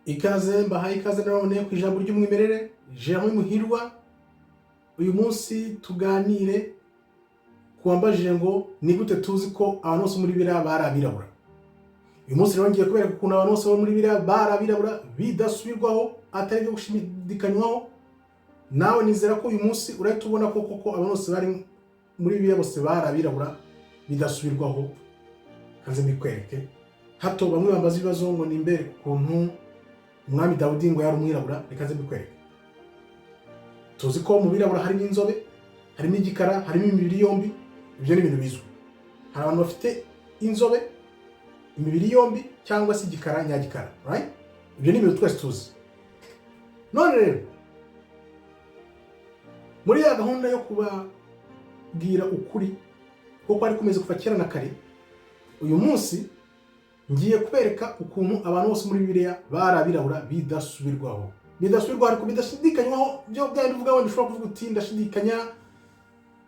Ikaze, mbahaye ikaze nanone ku Ijambo ry'Umwimerere, Jeremy Muhirwa. Uyu munsi tuganire ku wambajije ngo ni gute tuzi ko abantu bose muri Bibiliya bari abirabura. Uyu munsi rero ngiye kubereka ukuntu abantu bose bo muri Bibiliya bari abirabura bidasubirwaho, atari ibyo gushidikanywaho. Nawe nizera ko uyu munsi urahita ubona ko koko abantu bose bari muri Bibiliya bose bari abirabura bidasubirwaho. Kaze mbikwereke. Hato bamwe bambaza ibibazo ngo nimbereke ukuntu umwami Dawidi ngo yari umwirabura. Reka nze mbikwereke. Tuzi ko mu birabura harimo inzobe, harimo igikara, harimo imibiri yombi. Ibyo ni ibintu bizwi. Hari abantu bafite inzobe, imibiri yombi, cyangwa se igikara nyagikara, right? Ibyo ni ibintu twese tuzi. None rero, muri ya gahunda yo kubabwira ukuri kuko kwari kumeze kuva kera na kare, uyu munsi ngiye kubereka ukuntu abantu bose muri Bibiliya bari abirabura bidasubirwaho, bidasubirwaho ariko bidashidikanywaho. Byo byandi uvuga, wenda ushobora kuvuga uti ndashidikanya,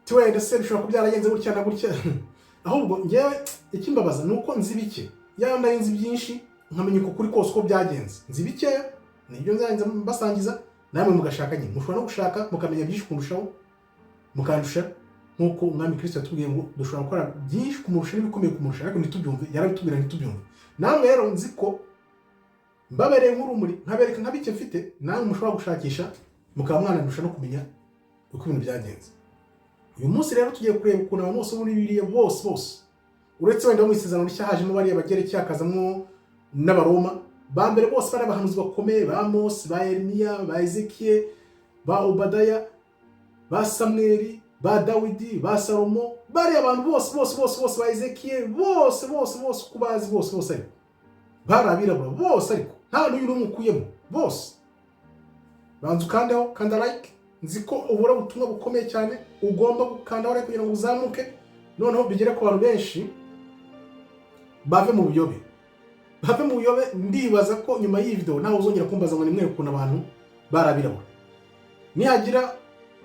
ti wenda se bishobora kuba byaragenze gutya na gutya. Ahubwo ngewe ikimbabaza ni uko nzi bike. Yaba nari nzi byinshi, nkamenya uko kuri kose uko byagenze. Nzi bikeya, nibyo nzagenza mbasangiza, namwe mugashaka nyine. Mushobora no gushaka mukamenya byinshi kundushaho, mukandusha, nk'uko umwami Kirisito yatubwiye ngo dushobora gukora byinshi kumurusha n'ibikomeye kumurusha, ariko ntitubyumve. Yarabitubwira ntitubyumve. Namwe rero nzi ko mbabereye nk'urumuri, nkabereka nka bike mfite, namwe mushobora gushakisha mukaba mwanandusha no kumenya uko ibintu byagenze. Uyu munsi rero tugiye kureba ukuntu abantu bose muri Bibiliya, bose bose, uretse wenda bo mu Isezerano Rishya hajemo bariya Bagereki, hakazamo n'Abaroma, ba mbere bose bari abahanuzi bakomeye, ba Mose, ba Yeremiya, ba Ezekiel, ba Obadaya, ba Samweli, ba Dawidi, ba Salomo, bariya abantu bose bose bose bose, ba Ezekiel, bose bose bose uko bazi, bose bose, ariko bari abirabura bose, ariko nta n'uyu n'umwe ukuyemo, bose. Banza ukandeho, kanda like. Nzi ko ubura ubutumwa bukomeye cyane, ugomba gukandaho like kugira ngo uzamuke, noneho bigere ku bantu benshi, bave mu buyobe, bave mu buyobe. Ndibaza ko nyuma y'iyi video ntawe uzongera kumbaza ngo nimwe ukuntu abantu bari abirabura. Nihagira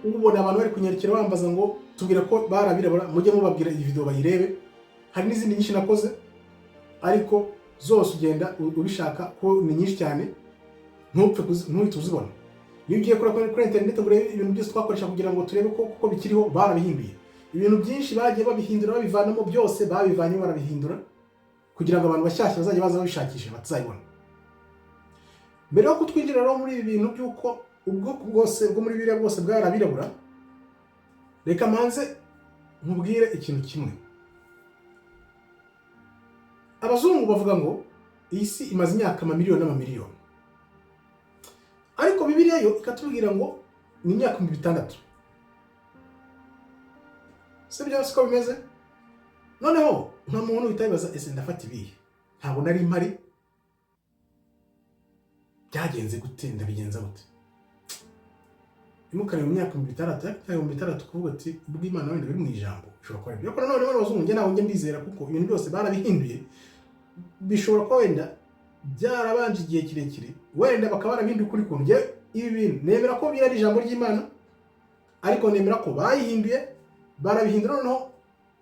ubona abantu bari kunyarukira bambaza ngo tubwire ko bari abirabura, mujye mubabwira iyi video bayirebe. Hari n'izindi nyinshi nakoze, ariko zose ugenda ubishaka ko ni nyinshi cyane, ntupfe ntuhite uzibona. Iyo ugiye kuri interineti ngo urebe ibintu byose twakoresha kugira ngo turebe ko kuko bikiriho, barabihinduye. Ibintu byinshi bagiye babihindura, babivanamo, byose babivanyemo, barabihindura kugira ngo abantu bashyashya bazajya baza babishakisha batazabibona. Mbere yo kutwinjira rero muri ibi bintu by'uko ubwoko bwose bwo muri Bibiliya bwose bwari abirabura, reka manze nkubwire ikintu kimwe. Abazungu bavuga ngo iyi si imaze imyaka amamiliyoni n'amamiliyoni, ariko Bibiliya yo ikatubwira ngo ni imyaka 6000. Si byo? Siko bimeze? Noneho nka muntu uhita wibaza: ese ndafata ibihe? Ntabwo nari mpari, byagenze gute? Ndabigenza gute? Ntimukarebe mu myaka 6000, ariko imyaka 6000 kuvuga ati ubwo Imana wenda biri mu ijambo bishobora kuba aribyo. Ariko nanone bano bazungu njye ntabwo njya mbizera, kuko ibintu byose barabihinduye. Bishobora kuba wenda byarabanje igihe kirekire, wenda bakaba barabihinduye ukuri kuntu. Njye ibi bintu nemera ko biri ari ijambo ry'Imana, ariko nemera ko bayihinduye, barabihindura. Noneho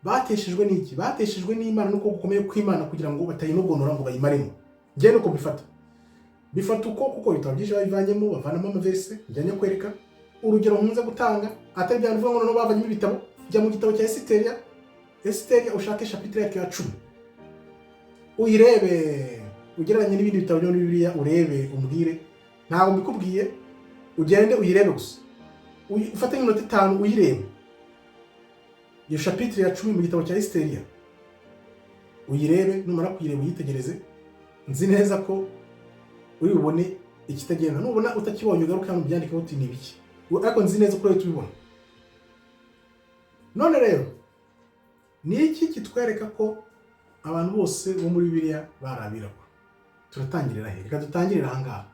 bateshejwe n'iki? Bateshejwe n'Imana n'uko gukomeye kw'Imana kugira ngo batayinogonora ngo bayimaremo. Njye nuko mbifata, bifata uko, kuko ibitabo byinshi babivanyemo, bavanamo amaverse. Njya kwereka urugero nkunze gutanga, atari bya bivuga ngo noneho bavanyemo ibitabo. Jya mu gitabo cya Esiteria, Esiteria, ushake chapitre yacyo ya 10, uyirebe, ugereranye n'ibindi bitabo byo muri Bibiliya, urebe, umbwire. Ntabwo mbikubwiye, ugende uyirebe gusa. Ufate nk'iminota 5 uyirebe, iyo chapitre ya 10 mu gitabo cya Esiteria, uyirebe. Numara kuyireba uyitegereze, nzi neza ko uri bubone ikitagenda. Nubona utakibonye, ugaruke hano ubyandikeho uti ni ibiki, ariko nzi neza ko urahita ubibona. None rero ni iki kitwereka ko abantu bose bo muri Bibiliya bari abirabura? Turatangirira he? Reka dutangirire aha ngaha.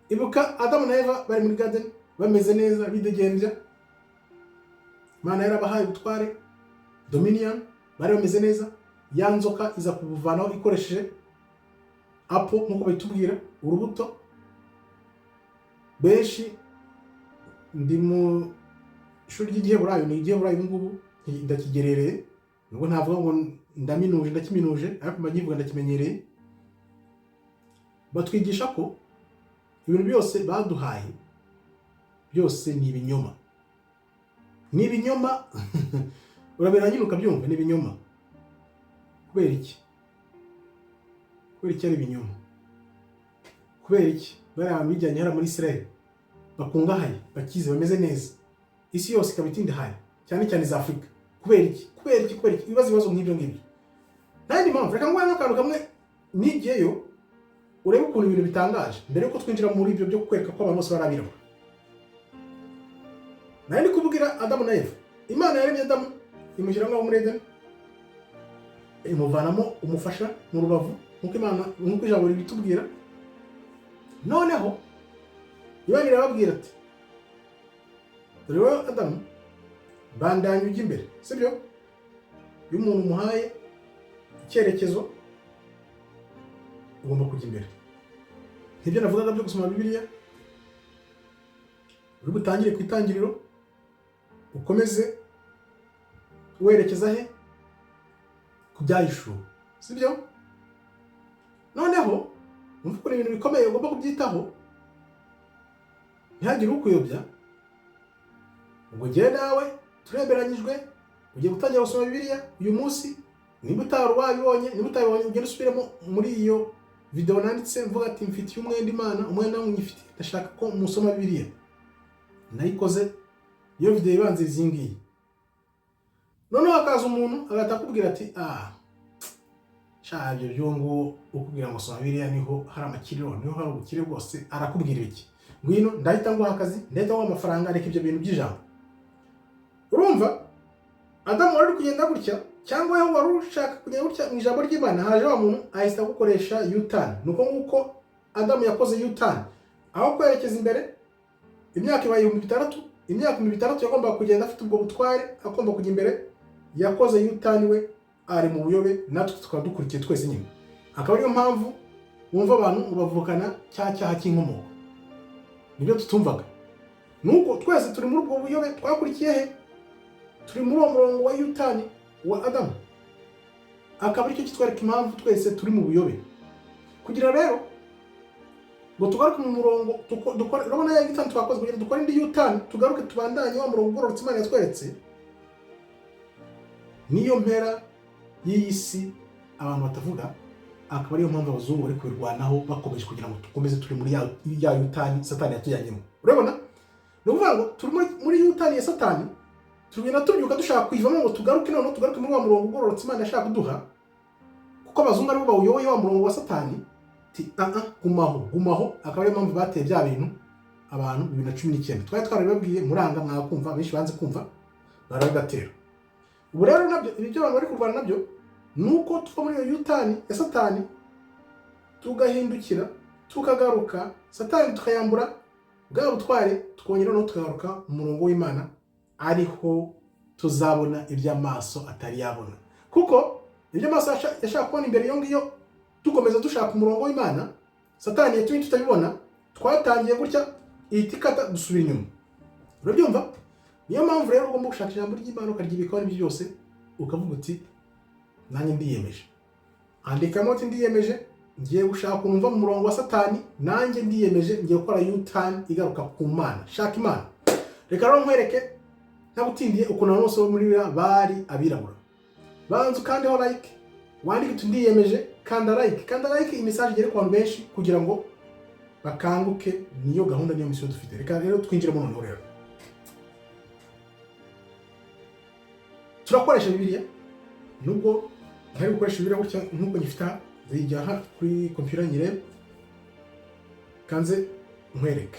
Ibuka Adamu na Eva bari muri garden, bameze neza, bidegembya. Imana yarabahaye ubutware, dominion, bari bameze neza. Ya nzoka iza kubuvanaho ikoresheje apple, nk'uko babitubwira, urubuto. Benshi, ndi mu ishuri ry'Igiheburayo, ni Igiheburayo ubu ngubu ndakigerereye, nubwo ntavuga ngo ndaminuje, ndakiminuje, ariko mba nkivuga, ndakimenyereye. Batwigisha ko ibintu byose baduhaye byose ni ibinyoma, ni ibinyoma. Urabera nyine ukabyumva, ni ibinyoma. Kubera iki? Kubera iki ari ibinyoma? Kubera iki bariya bantu bijyanye hariya muri Israel bakungahaye, bakize, bameze neza, isi yose ikaba itindahaye, cyane cyane za Afurika? Kubera iki? Kubera iki? Kubera iki? Ibibazo nk'ibyo ngibyo, nta yindi mpamvu. Reka nguhe nk'akantu kamwe nigiyeyo, urebe ukuntu ibintu bitangaje, mbere yuko twinjira muri ibyo byo kwereka ko abantu bose bari abirabura. Nari ndi kubwira Adamu na Eva. Imana yaremye Adamu, imushyira ngaho muri Edeni, imuvanamo umufasha mu rubavu, nk'uko Imana, nk'uko ijambo ribitubwira. Noneho Imana irababwira ati: "Dore wowe Adamu, bandanya ujya imbere." Sibyo? Iyo umuntu umuhaye icyerekezo, ugomba kujya imbere. Nk'ibyo navugaga byo gusoma Bibiliya, uri butangire ku itangiriro, ukomeze werekeza he? Ku Byahishuwe, sibyo? Noneho wumva ukuntu ibintu bikomeye, ugomba kubyitaho, ntihagire ukuyobya. Ubwo njyewe nawe turemeranyijwe, ugiye gutangira gusoma Bibiliya uyu munsi. Niba utari wabibonye, niba utabibonye, ugende usubiremo muri iyo video nanditse mvuga ati: "Mfitiye umwenda Imana, umwenda nyifitiye, ndashaka ko musoma Bibiliya." Nayikoze iyo video ibanziriza iyi ngiyi. Noneho hakaza umuntu agahita akubwira ati: "Ah, sha, ibyo by'uwo nguwo ukubwira ngo soma Bibiliya niho hari amakiriro, niho hari ubukire bwose, arakubwira ibiki? Ngwino ndahita nguha akazi, ndahita nguha amafaranga, reka ibyo bintu by'ijambo." Urumva, Adamu wari uri kugenda gutya, cyangwa wowe wari ushaka kugenda gutya mu ijambo ry'Imana, haje wa muntu ahita agukoresha U-turn. Ni uko nguko Adamu yakoze U-turn. Aho kwerekeza imbere, imyaka ibaye 6000. Imyaka 6000 yagombaga kugenda afite ubwo butware, agomba kujya imbere, yakoze U-turn. We ari mu buyobe, natwe tukaba dukurikiye twese nyine. Akaba ariyo mpamvu wumva abantu ngo bavukana cya cyaha cy'inkomoko. Nibyo tutumvaga, nuko twese turi muri ubwo buyobe. Twakurikiye he? Turi muri uwo murongo wa U-turn wa Adamu. Akaba aricyo kitwereka impamvu twese turi mu buyobe. Kugira rero ngo tugaruke mu murongo dukore, urabona ya U-turn twakoze, kugira dukore indi U-turn, tugaruke tubandanye wa murongo ugororotse Imana yatweretse. Niyo mpera y'iyi si abantu batavuga. Akaba ariyo mpamvu abazungu bari kubirwanaho bakomeje, kugira ngo dukomeze turi muri ya U-turn Satani yatujyanyemo. Urabona, ni ukuvuga ngo turi muri U-turn ya Satani, tugenda tubyuka dushaka kuyivamo ngo tugaruke, noneho tugaruke muri wa murongo ugororotse Imana yashaka kuduha, kuko abazungu aribo bawuyoboye, wa murongo wa Satani. Ti ah, gumaho, gumaho. Akaba ariyo mpamvu bateye bya bintu abantu 2019. Twari twarabibabwiye, muranga mwakumva, benshi banze kumva, barabibatera. Ubu rero nabyo, ibi byo abantu bari kurwana nabyo, ni uko tuva muri iyo U-turn ya Satani, tugahindukira, tukagaruka, Satani tukayambura bwa butware, tukongera noneho tukagaruka mu murongo w'Imana, ariho tuzabona ibyo amaso atari yabona. Kuko ibyo amaso yashaka kubona imbere iyo ngiyo, dukomeza dushaka umurongo w'Imana, Satani yatumye tutabibona. Twatangiye gutya, ihita ikata, dusubira inyuma. Urabyumva? Niyo mpamvu rero ugomba gushaka ijambo ry'Imana, ukaryibikaho n'ibyo byose, ukavuga uti: "Nanjye ndiyemeje." Andikamo uti: "Ndiyemeje, ngiye gushaka ukuntu mva mu murongo wa Satani. Nanjye ndiyemeje, ngiye gukora U-turn igaruka ku Mana." Shaka Imana. Reka rero nkwereke ntagutindiye ukuntu abantu bose bo muri Bibiliya bari abirabura. Banza ukandeho like, wandike uti: "Ndiyemeje." Kanda like, kanda like, iyi message igere ku bantu benshi kugira ngo bakanguke. Niyo gahunda, niyo mission dufite. Reka rero twinjiremo noneho. Rero turakoresha Bibiliya, nubwo ntari gukoresha Bibiliya gutya nk'uko ngifite aha, zijya aha kuri computer nyirebe. Kanze nkwereke.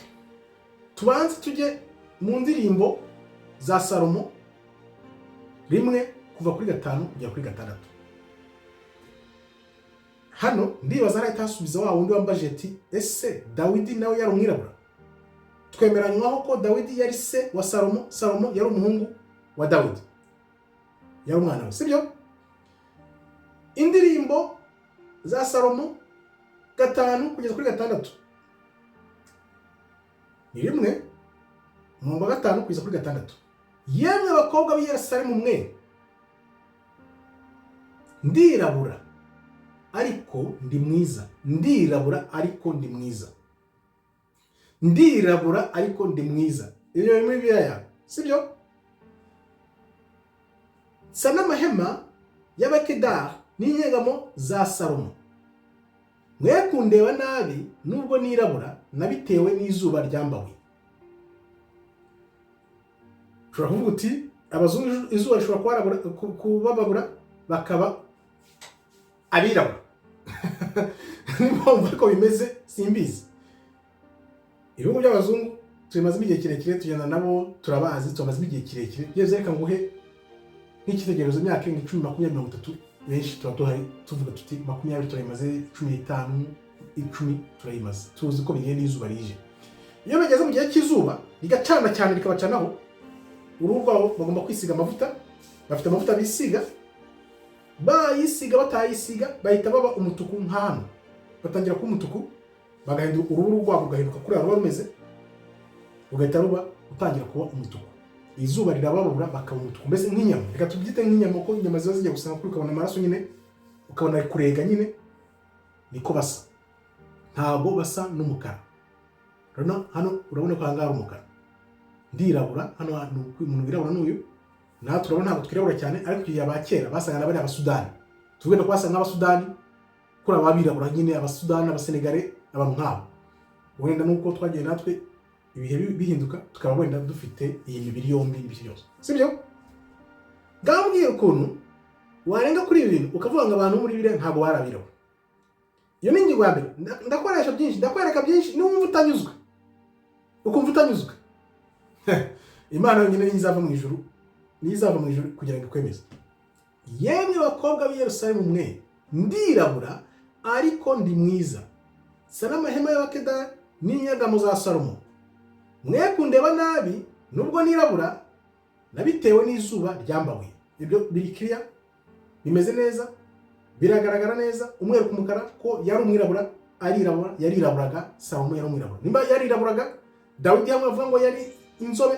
Tubanze tujye mu Ndirimbo za Salomo 1, kuva kuri 5 kugera kuri 6. Hano ndibaza arahita hasubiza wa wundi wambaje ati: "Ese Dawidi nawe yari umwirabura?" Twemeranywaho ko Dawidi yari se wa Salomo. Salomo yari umuhungu wa Dawidi, yari umwana we, sibyo? Indirimbo za Salomo 5 kugeza kuri 6, ni 1, umurongo wa 5 kugeza kuri 6. "Yemwe abakobwa b'i Yerusalemu mwe, ndirabura." Ariko ndi mwiza. Ndirabura ariko ndi mwiza. Ndirabura ariko ndi mwiza. Ibyo biri muri Bibiliya yawe, sibyo? Sa n'amahema y'Abakedari n'inyegamo za Salomo. Mwe kundeba nabi nubwo nirabura, nabitewe n'izuba ryambawe. Ushobora kuvuga uti abazungu izuba rishobora kubababura bakaba abirabura. Niba wumva ko bimeze, simbizi. Ibihugu by'abazungu tubimazemo igihe kirekire, tugenda nabo, turabazi, tubamazemo igihe kirekire. Byose reka nguhe nk'icyitegererezo, imyaka irenga 10, 20, 30, benshi tuba duhari tuvuga tuti 20 turayimaze, 15, 10 turayimaze, tuzi ko bigenda. Izuba rije, iyo bigeze mu gihe cy'izuba rigacana cyane, rikabacanaho, uruhu rwabo bagomba kwisiga amavuta. Bafite amavuta bisiga, bayisiga batayisiga bahita baba umutuku. Nka hano batangira kuba umutuku, bagahindura uruhu rwabo, rugahinduka kuriya ruba rumeze, rugahita ruba utangira kuba umutuku. Izuba rirababura bakaba umutuku, mbese nk'inyama. Reka tubyite nk'inyama, kuko inyama ziba zijya gusa kuri, ukabona amaraso nyine, ukabona ari kurega nyine. Niko basa, ntabwo basa n'umukara. Urabona hano, urabona ko ahangaha ari umukara. Ndirabura hano, umuntu wirabura n'uyu. Natwe urabona ntabwo twirabura cyane, ariko icyo gihe aba kera basaga na bariya Abasudani, tuvuge ko basa nk'Abasudani, kuri ababirabura nyine, Abasudani, Abasenegale, abantu nk'abo. Wenda nuko twagiye natwe ibihe bihinduka, tukaba wenda dufite iyi mibiri yombi n'ibiki byose, sibyo? Ngambwira ukuntu warenga kuri ibi bintu ukavuga ngo abantu muri Bibiliya ntabwo bari abirabura. Iyo ni ingingo ya mbere. Ndakoresha byinshi, ndakwereka byinshi. Niwumva utanyuzwe, ukumva utanyuzwe, Imana yonyine niyo izava mu ijuru, niyo izava mu ijuru kugira ngo ikwemeze. Yemwe bakobwa b'i Yerusalemu mwe, ndirabura ariko ndi mwiza, sa n'amahema y'Abakedari n'inyegamo za Salomo. Mwe kundeba nabi nubwo nirabura, nabitewe n'izuba ryambabuye. Ibyo biri clear, bimeze neza, biragaragara neza, umweru ku mukara, ko yari umwirabura, arirabura, yariraburaga. Salomo yari umwirabura. Nimba yariraburaga, Dawidi hamwe avuga ngo yari inzobe,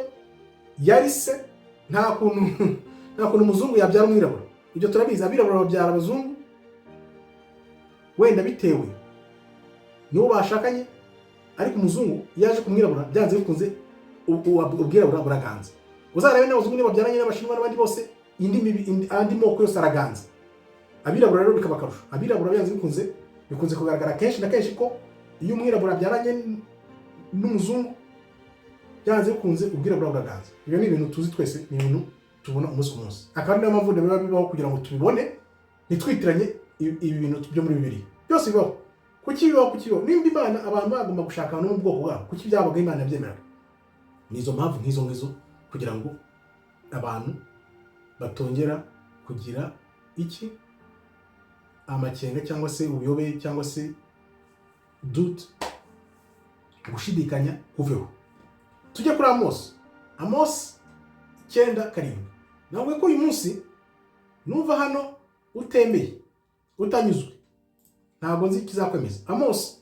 yari se. Nta kuntu umuzungu yabyara umwirabura, ibyo turabizi. Abirabura babyara abazungu, wenda bitewe n'uwo bashakanye, ariko umuzungu iyo aje kumwirabura, byanze bikunze ubwirabura buraganza. Uzarebe n'abazungu niba babyaranye n'Abashinwa n'abandi bose, andi moko yose araganza. Abirabura rero bikaba akarusho. Abirabura byanze bikunze, bikunze kugaragara kenshi na kenshi ko iyo umwirabura abyaranye n'umuzungu, byanze bikunze ubwirabura buraganza. Ibyo ni ibintu tuzi twese, ni ibintu tubona umunsi ku munsi. Akaba ari nayo mpamvu biba bibaho kugira ngo tubibone, ntitwitiranye ibi bintu byo muri Bibiliya. Byose bibaho. Kuki bibaho? Kuki bibaho? Nimba Imana abantu bagomba gushaka abantu bo mu bwoko bwabo, kuki byabaga Imana yabyemeraga? Ni izo mpamvu nk'izo ngizo, kugira ngo abantu batongera kugira iki? Amakenga cyangwa se ubuyobe cyangwa se doute, gushidikanya kuveho. Tujye kuri Amosi, Amosi 9:7. Ntabwo ko uyu munsi nuva hano utemeye, utanyuzwe, ntabwo nzi ikizakwemeza. Amosi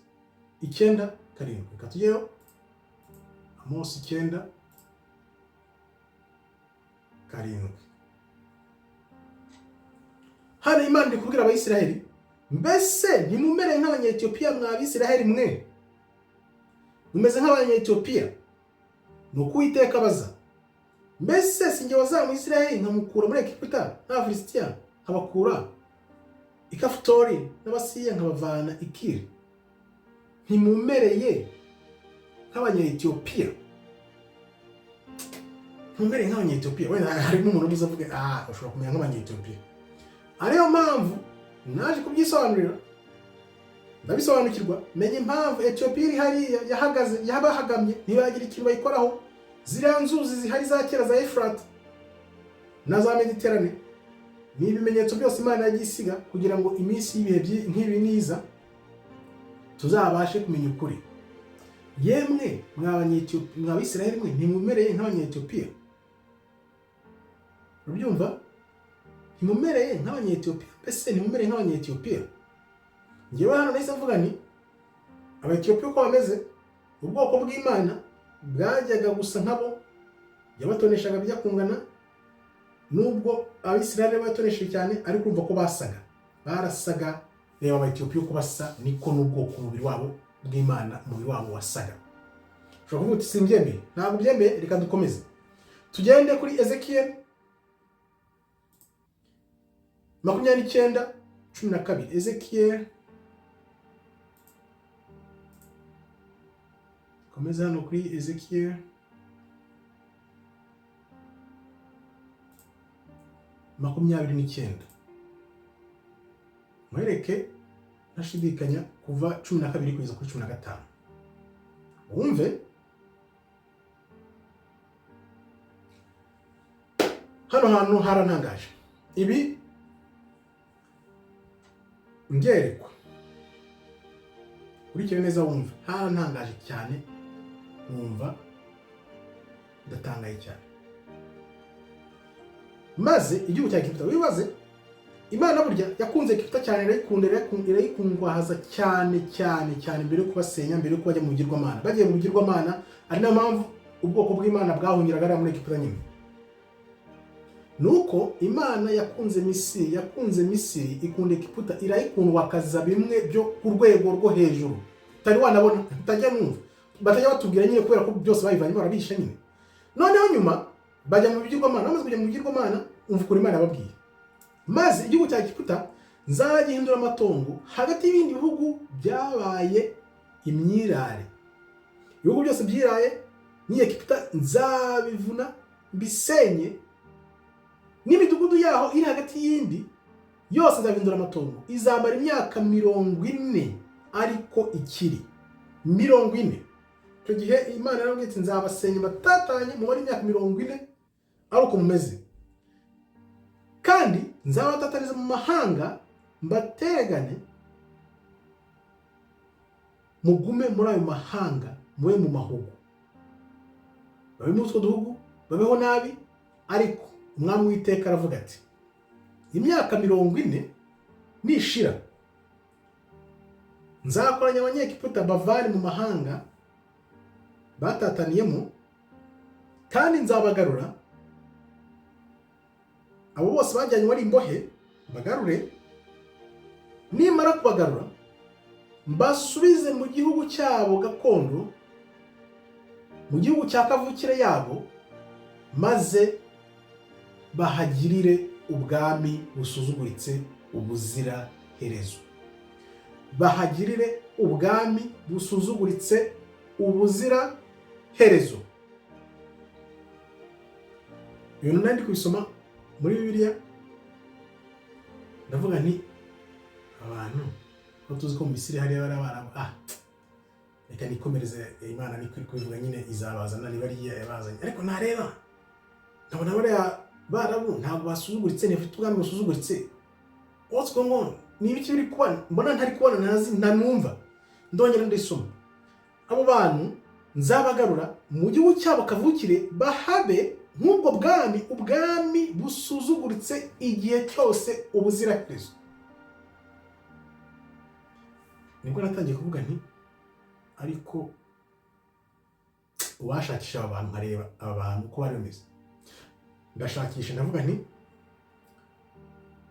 9:7, reka tujyeyo. Amosi 9:7. Hano Imana iri kubwira Abayisiraheli: mbese ntimumere nk'Abanyetiyopiya, mwa Bisiraheli mwe? Mumeze nk'Abanyetiyopiya, ni uko Uwiteka abaza. Mbese si njye wazamuye Isiraheli nkamukura muri Egiputa, n'Abafilisitiya nkabakura i Kafutori, n'Abasiriya nkabavana i Kiri? Ntimumereye nk'Abanyetiyopiya? Ntimumereye nk'Abanyetiyopiya? Wenda harimo umuntu uza avuga: ah, ushobora kumera nk'Abanyetiyopiya. Ariyo mpamvu naje kubyisobanurira, ndabisobanukirwa, menya impamvu Etiyopiya iri hariya yahagaze, yabahagamye, ntibagira ikintu bayikoraho. Ziriya nzuzi zihari za kera za Efurati na za Mediterane ni ibimenyetso byose Imana yagiye isiga kugira ngo iminsi y'ibihe nk'ibi niza tuzabashe kumenya ukuri. Yemwe mwa Abisirayeli mwe, ntimumereye nk'Abanyetiyopiya? Urabyumva? Ntimumereye nk'Abanyetiyopiya? Mbese ntimumereye nk'Abanyetiyopiya? Ngewe hano nahise mvuga ni Abetiyopiya uko bameze, ubwoko bw'Imana bwajyaga gusa nkabo, yabatoneshaga bijya kungana nubwo Abisirayeli batonesheje cyane, ariko urumva ko basaga, barasaga. Reba Abayetiyopiya uko basa, niko n'ubwoko umubiri wabo bw'Imana, umubiri wabo wasaga. Ushobora kuvuga uti simbyemeye, ntabwo byemeye. Reka dukomeze tugende kuri Ezekiel 29:12. Ezekiel, komeza hano kuri Ezekiel 29, mwereke ntashidikanya kuva 12 kugeza kuri 15, wumve. Hano hantu harantangaje, ibi mbyerekwa, urikire neza wumve, harantangaje cyane, wumva ndatangaye cyane. Maze igihugu cya Egiputa, wibaze, Imana burya yakunze Egiputa cyane, irayikunda, irayikundwahaza cyane cyane cyane, mbere yo kubasenya, mbere yo kubajya mu bigirwamana. Bagiye mu bigirwamana, ari nayo mpamvu ubwoko bw'Imana bwahungiraga hariya muri Egiputa nyine. Nuko Imana yakunze Misiri, yakunze Misiri, ikunda Egiputa, irayikundwakaza bimwe byo ku rwego rwo hejuru utari wanabona, utajya numva, batajya batubwira nyine, kubera ko byose babivanye barabisha nyine. Noneho nyuma bajya mu bigirwamana, bamaze kujya mu bigirwamana, umva ukuntu Imana yababwiye: maze igihugu cya Egiputa nzagihindura amatongo hagati y'ibindi bihugu byabaye imyirare. Ibihugu byose byiraye ni Egiputa nzabivuna mbisenye, n'imidugudu yaho iri hagati y'indi yose nzabihindura amatongo. Izamara imyaka 40 ariko ikiri 40. Icyo gihe Imana yarababwiye iti nzabasenya mbatatanye, mumare imyaka 40 ari uko mumeze, kandi nzabatataniza mu mahanga mbategane, mugume muri ayo mahanga, mube mu mahugu, babe muri utwo duhugu, babeho nabi. Ariko umwami w'iteka aravuga ati imyaka 40 nishira, nzakoranya Abanyegiputa bavane mu mahanga batataniyemo, kandi nzabagarura abo bose bajyanywe ari imbohe, bagarure. Nimara kubagarura mbasubize mu gihugu cyabo gakondo, mu gihugu cya kavukire yabo, maze bahagirire ubwami busuzuguritse ubuzira herezo. Bahagirire ubwami busuzuguritse ubuzira herezo. Ibintu nari ndi kubisoma muri Bibiliya, ndavuga nti abantu ko tuzi ko mu Misiri hariya bari abarabu, reka nikomereze, Imana niko iri kubivuga nyine, izabazana niba ariyo yabazanye. Ariko nareba nkabona bariya barabu ntabwo basuzuguritse, ntibafite ubwami busuzuguritse. What's going on? Ni ibiki biri kuba mbona ntari kubona, ntazi, ntanumva? Ndongera ndisoma: abo bantu nzabagarura mu gihugu cyabo kavukire, bahabe nk'ubwo bwami, ubwami busuzuguritse igihe cyose ubuziraherezo. Nibwo natangiye kuvuga nti ariko uwashakisha aba bantu, nkareba aba bantu uko bari bameze. Ndashakisha, ndavuga nti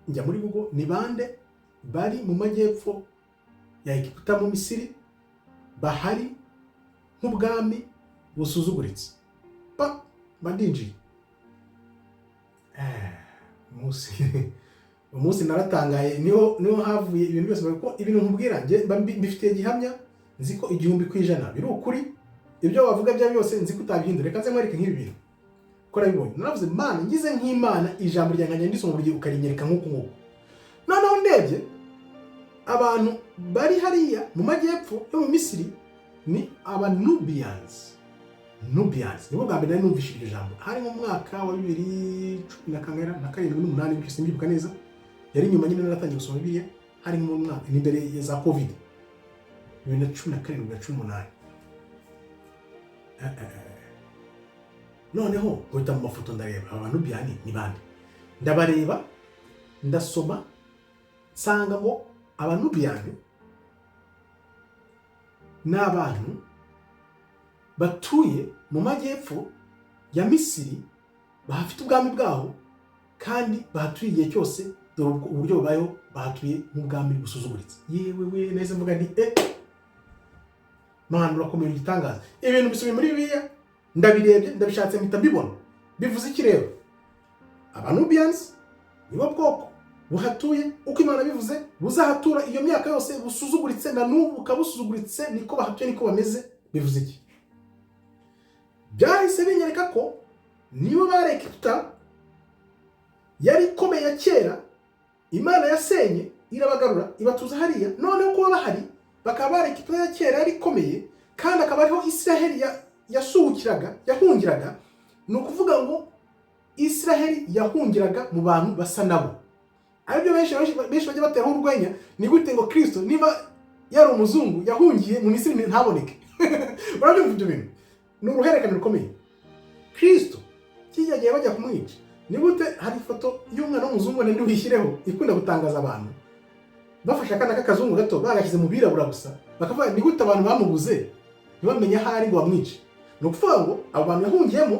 njya muri Google, ni bande bari mu majyepfo ya Egiputa mu Misiri bahari nk'ubwami busuzuguritse? Pa, mba ndinjiye. Umunsi naratangaye, niho havuye ibintu byose, kuko ibintu nkubwira njye mba mbifitiye gihamya, nzi ko 1000% biri ukuri. Ibyo wavuga bya byose nzi ko utabihindura. Reka nze nkwereke nk'ibi bintu ko nabibonye. Naravuze Mana, ngize nk'Imana, ijambo ryanjye nkajya ndisoma buri gihe ukarinyereka nk'uku nguku. Noneho ndebye abantu bari hariya mu majyepfo yo mu Misiri ni aba Nubians. Nubians nibwo bwa mbere nari numvise iryo jambo, hari mu mwaka wa bibiri cumi na kangahe na karindwi n'umunani bityo, simbyibuka neza. Yari nyuma nyine naratangiye gusoma Bibiliya, hari mu mwaka ni imbere ya za Covid, 2017, 2018. Noneho nkubita mu mafoto, ndareba aba Nubian ni bande, ndabareba, ndasoma, nsanga ngo Abanubiyani ni abantu batuye mu majyepfo ya Misiri, bahafite ubwami bwaho kandi bahatuye igihe cyose. Dore uburyo babayeho, bahatuye nk'ubwami busuzuguritse. Yewe we, nahise mvuga nti: "Mana, urakomeye, igitangaza." Ibintu bisubiye muri Bibiliya, ndabirebye, ndabishatse, mpita mbibona. Bivuze iki rero? Abanubians nibo bwoko buhatuye uko Imana bivuze buzahatura iyo myaka yose, busuzuguritse, na n'ubu bukaba busuzuguritse. Niko bahatuye, niko bameze. Bivuze iki? Byahise binyereka ko nibo bari Egiputa yari ikomeye ya kera, Imana yasenye, irabagarura, ibatuza hariya. Noneho kuba bahari, bakaba bari Egiputa ya kera yari ikomeye, kandi akaba ariho Isiraheli yasuhukiraga, yahungiraga. Ni ukuvuga ngo Isiraheli yahungiraga mu bantu basa nabo, aribyo benshi benshi bajya bateraho urwenya: ni gute ngo Kirisito, niba yari umuzungu, yahungiye mu Misiri ntaboneke? Urabyumva, ibyo bintu ni uruhererekane rukomeye. Kirisito kijya gihe bajya kumwica, ni gute? Hari ifoto y'umwana w'umuzungu wenda ntibishyireho, ikunda gutangaza abantu. Bafashe akana k'akazungu gato, bagashyize mu birabura gusa, bakavuga: "Ni gute abantu bamubuze, ntibamenye aho ari ngo bamwice?" Ni ukuvuga ngo abo bantu yahungiyemo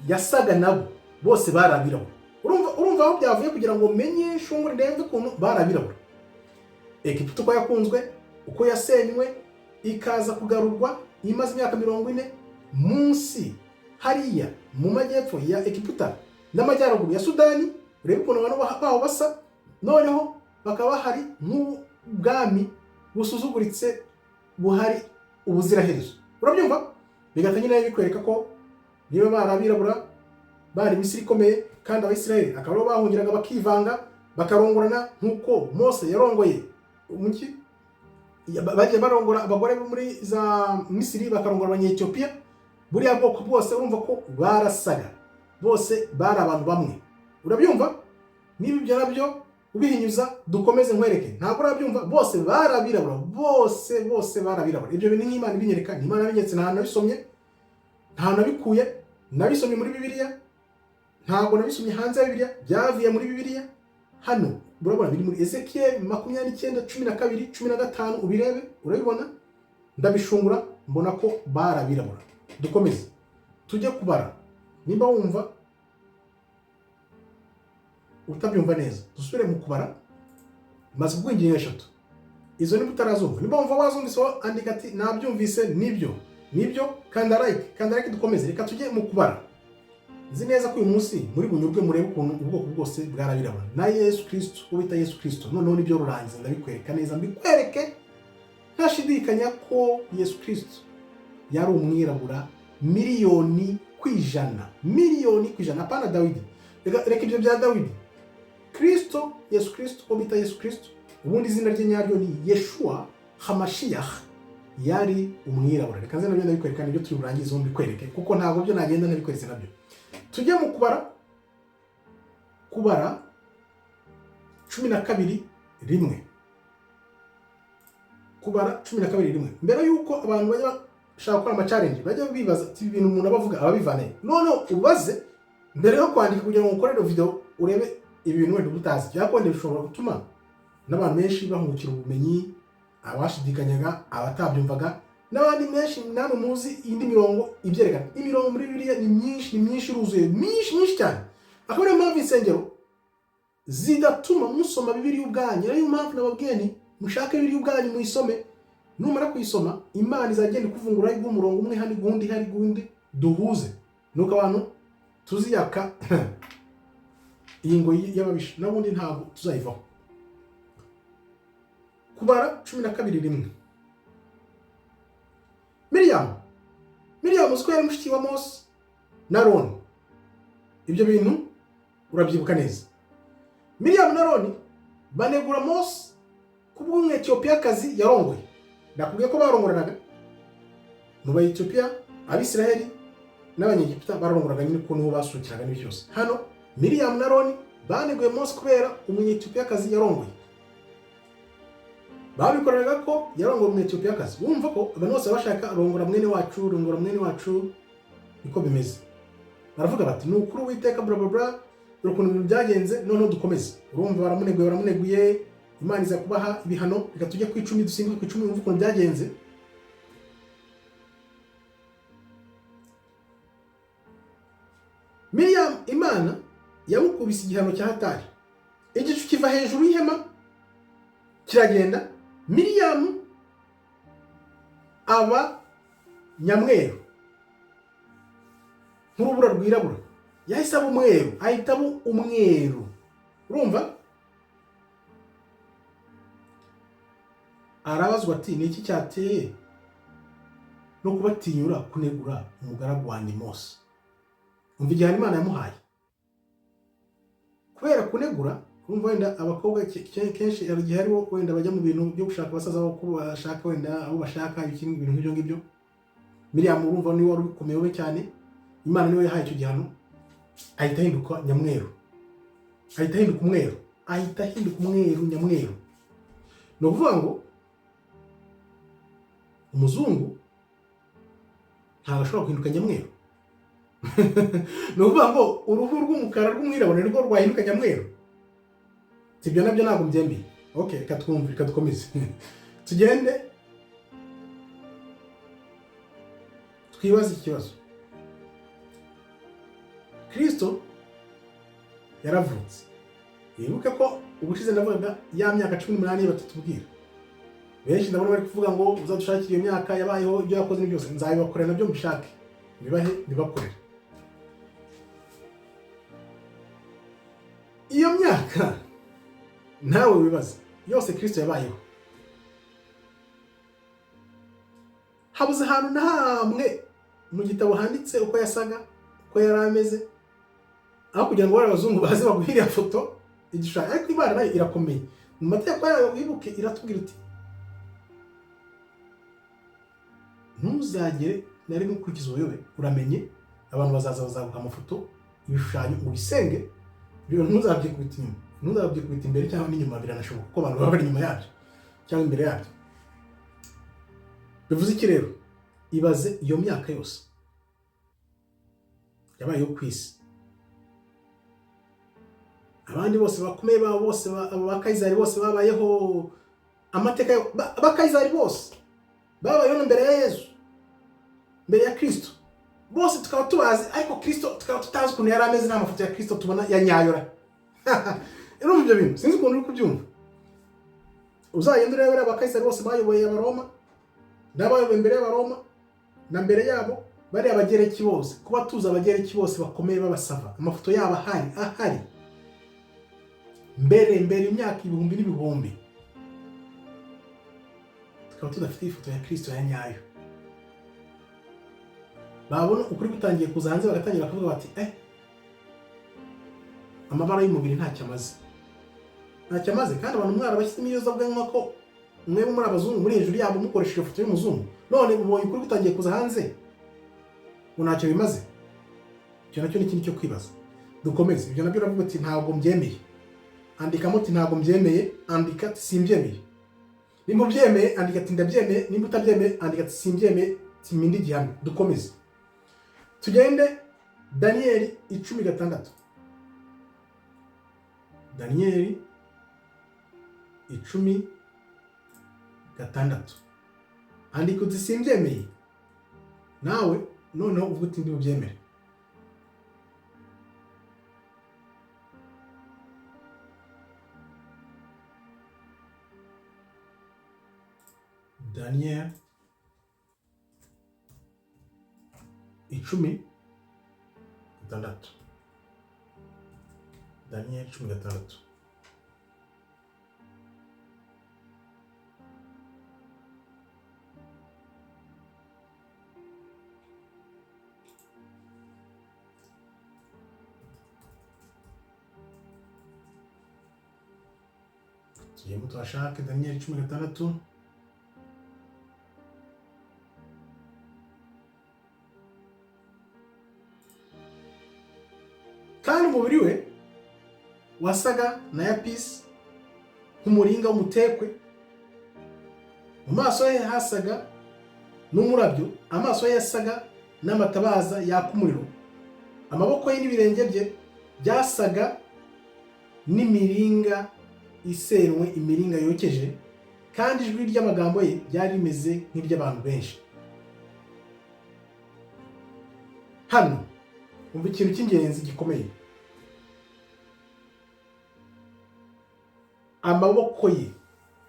yasaga nabo, bose bari abirabura. Urumva aho byavuye kugira ngo menye shungure, ndebe ukuntu bari abirabura. Egiputa uko yakunzwe, uko yasenywe, ikaza kugarurwa imaze imyaka 40 munsi hariya mu majyepfo ya Egiputa n'amajyaruguru ya Sudani. Urebe ukuntu abantu baho basa. Noneho bakaba bahari nk'ubwami busuzuguritse, buhari ubuziraherezo. Urabyumva, bigahita nyine bikwereka ko niba bari abirabura, bari Misiri ikomeye, kandi Abayisiraheli akaba aribo bahungiraga, bakivanga, bakarongorana, nk'uko Mose yarongoye umuki. Bagiye barongora abagore bo muri za Misiri, bakarongora Abanyetiyopiya. Buriya bwoko bwose urumva ko barasaga, bose bari abantu bamwe. Urabyumva? Niba ibyo nabyo ubihinyuza, dukomeze nkwereke. Ntabwo urabyumva? Bose bari abirabura, bose bose bari abirabura. Ibyo bintu nk'Imana ibinyereka, ni Imana yabinyeretse. Nta hantu nabisomye, nta hantu nabikuye. Nabisomye muri Bibiliya, ntabwo nabisomye hanze ya Bibiliya, byavuye muri Bibiliya. Hano urabona biri muri Ezekiel 29, 12, 15, ubirebe urabibona. Ndabishungura, mbona ko bari abirabura. Dukomeze tujye kubara. Nimba wumva utabyumva neza, dusubire mu kubara. Maze kuguha ingingo eshatu. Izo niba utarazumva, niba wumva wazumvise, wowe andika ati: "Nabyumvise, nibyo, nibyo." Kanda like, kanda like, dukomeze. Reka tujye mu kubara. Nzi neza ko uyu munsi muri bunyurwe, murebe ukuntu ubwoko bwose bwarabirabura, na Yesu Kirisito, uwo bita Yesu Kirisito. Noneho nibyo rurangiza, ndabikwereka neza, mbikwereke ntashidikanya ko Yesu Kirisito yari umwirabura 1,000,000%, 1,000,000%. Apana Dawidi, reka ibyo bya Dawidi. Kirisito, Yesu Kirisito, uwo bita Yesu Kirisito, ubundi izina rye nyaryo ni Yeshua Hamashiyah, yari umwirabura. Reka nze nabyo ndabikwereka, nibyo turi burangize, mbikwereke, kuko ntabwo byo nagenda ntabikweretse nabyo. Tujye mu kubara, Kubara 12:1. Kubara 12:1. Mbere y'uko abantu bajya bashaka gukora ama challenge, bajya bibaza ati: "Ibi bintu umuntu aba avuga ababivane?" Noneho ubaze mbere yo kwandika kugira ngo ukorere video, urebe ibi bintu wenda uba utazi, cyangwa wenda bishobora gutuma n'abantu benshi bahungukira ubumenyi, abashidikanyaga, abatabyumvaga, n'abandi benshi. Namwe muzi indi mirongo ibyerekana. Imirongo muri Bibiliya ni myinshi, ni myinshi, iruzuye, myinshi, myinshi cyane. Akaba ariyo mpamvu insengero zidatuma musoma Bibiliya ubwanyu. Ariyo mpamvu nababwiye nti: "Mushake Bibiliya ubwanyu, muyisome." Numara kuyisoma, Imana izagenda ikuvungura, iguha umurongo umwe hano, iguha hari, iguha, duhuze. Nuko abantu tuziyaka iyi ngoyi y'ababisha, n'ubundi ntabwo tuzayivaho. Kubara 12:1. Miriyamu, Miriyamu uzi ko yari mushiki wa Mose na Aroni. Ibyo bintu urabyibuka neza. Miriyamu na Aroni banegura Mose kubw'Umwetiyopiyakazi yarongoye. Nakubwiye ko barongoranaga mu Bayetiyopiya. Abisiraheli n'Abanyegiputa bararongoranaga nyine, kuko niho basukiraga n'ibyo byose. Hano Miriyamu na Aroni baneguye Mose kubera Umunyetiyopiyakazi yarongoye. Babikoreraga ko yarongoye Umunyetiyopiyakazi. Wumva ko abantu bose baba bashaka rongora mwene wacu, rongora mwene wacu, niko bimeze. Baravuga bati: "Ni ukuri Uwiteka, bla bla bla, dore ukuntu ibintu byagenze." Noneho dukomeze. Urumva baramuneguye, baramuneguye, Imana iza kubaha ibihano. Reka tujye ku 10, dusimbuke ku 10, wumve ukuntu byagenze. Miriam, Imana yamukubise igihano cya hatari, igicu kiva Kiva hejuru y'ihema kiragenda. Miriyamu aba nyamweru nk'urubura rwirabura, yahise aba umweru, ahita aba umweru. Urumva, arabazwa ati: "Ni iki cyateye no kubatinyura kunegura umugaragu wanjye Mose?" Umva igihano Imana yamuhaye kubera kunegura. Urumva, wenda abakobwa kenshi hari igihe hariho wenda bajya mu bintu byo gushaka abasaza babo, ko bashaka wenda abo bashaka, ibintu nk'ibyo ngibyo. Miriyamu, urumva, niwe wari ubikomeyeho cyane. Imana niwe yahaye icyo gihano, ahita ahinduka nyamweru, ahita ahinduka umweru, ahita ahinduka umweru nyamweru. Ni ukuvuga ngo umuzungu ntabwo ashobora guhinduka nyamweru. Ni ukuvuga ngo uruhu rw'umukara rw'umwirabura nirwo rwahinduka nyamweru. Ibyo nabyo ntabwo mbyemeye. Ok, reka twumve, reka dukomeze tugende twibaze ikibazo. Kirisito yaravutse. Wibuke ko ubushize navugaga ya myaka 18 batatubwira. Benshi ndabona bari kuvuga ngo uzadushakire iyo myaka yabayeho, ibyo yakoze, ni byose nzabibakorera, nabyo mbishake bibahe, bibakorere. Iyo myaka nawe wibaza yose Kirisito yabayeho, habuze ahantu na hamwe mu gitabo handitse uko yasaga, uko yari ameze, aho kugira ngo bariya abazungu baze baguhe iriya foto, igishushanyo. Ariko Imana nayo irakomeye mu mategeko yayo. Wibuke iratubwira iti: "Ntuzagere na rimwe ukurikiza ubuyobe." Uramenye, abantu bazaza bazaguha amafoto, ibishushanyo, ngo ubisenge. Ibyo ntuzabyikubita inyuma, ntuzabyikubita imbere cyangwa n'inyuma. Biranashoboka kuko abantu baba bari inyuma yabyo cyangwa imbere yabyo. Bivuze iki rero? Ibaze iyo myaka yose yabayeho ku isi, abandi bose bakomeye babo bose, abo ba Kayizari bose babayeho, amateka ba Kayizari bose babayeho na mbere ya Yezu, mbere ya Kristo, bose tukaba tubazi, ariko Kristo tukaba tutazi ukuntu yari ameze. Nta mafoto ya Kristo tubona ya nyayora. Urumva ibyo bintu? Sinzi ukuntu uri kubyumva. Uzagenda urebe ba Kayisari bose bayoboye Abaroma n'abayoboye mbere y'Abaroma na mbere yabo, bariya Abagereki bose, kuba tuzi Abagereki bose bakomeye babasava, amafoto yabo ahari, ahari mbere mbere, imyaka ibihumbi n'ibihumbi, tukaba tudafite ifoto ya Kristo ya nyayo. Babona ukuri gutangiye kuza hanze, bagatangira kuvuga bati: "Amabara y'umubiri ntacyo amaze, ntacyo amaze." Kandi abantu mwarabashyizemo ibiyobyabwenge ko mwebwe muri abazungu, muri hejuru yabo, mukoresheje ifoto y'umuzungu. None mubonye ukuri gutangiye kuza hanze ngo ntacyo bimaze. Icyo nacyo ni ikindi cyo kwibaza. Dukomeze. Ibyo nabyo uravuga uti: "Ntabwo mbyemeye." Andikamo uti: "Ntabwo mbyemeye." Andika ati: "Simbyemeye." Nimba ubyemeye, andika ati: "Ndabyemeye." Nimba utabyemeye, andika ati: "Simbyemeye, simindi gihamya." Dukomeze tugende. Daniyeli 10:6. Daniyeli 10:6. Andika uti: "Simbyemeye." Nawe noneho uvuga uti: "Ndi bubyemere." Daniyeli 10:6. Daniyeli 10:6. Tugiyemo tuhashake. Daniyeli 10:6. Kandi umubiri we wasaga na yapisi nk'umuringa w'umutekwe, mu maso he hasaga n'umurabyo, amaso ye yasaga n'amatabaza yaka umuriro, amaboko ye n'ibirenge bye byasaga n'imiringa isenwe, imiringa yokeje, kandi ijwi ry'amagambo ye ryari rimeze nk'iry'abantu benshi. Hano umva ikintu cy'ingenzi gikomeye.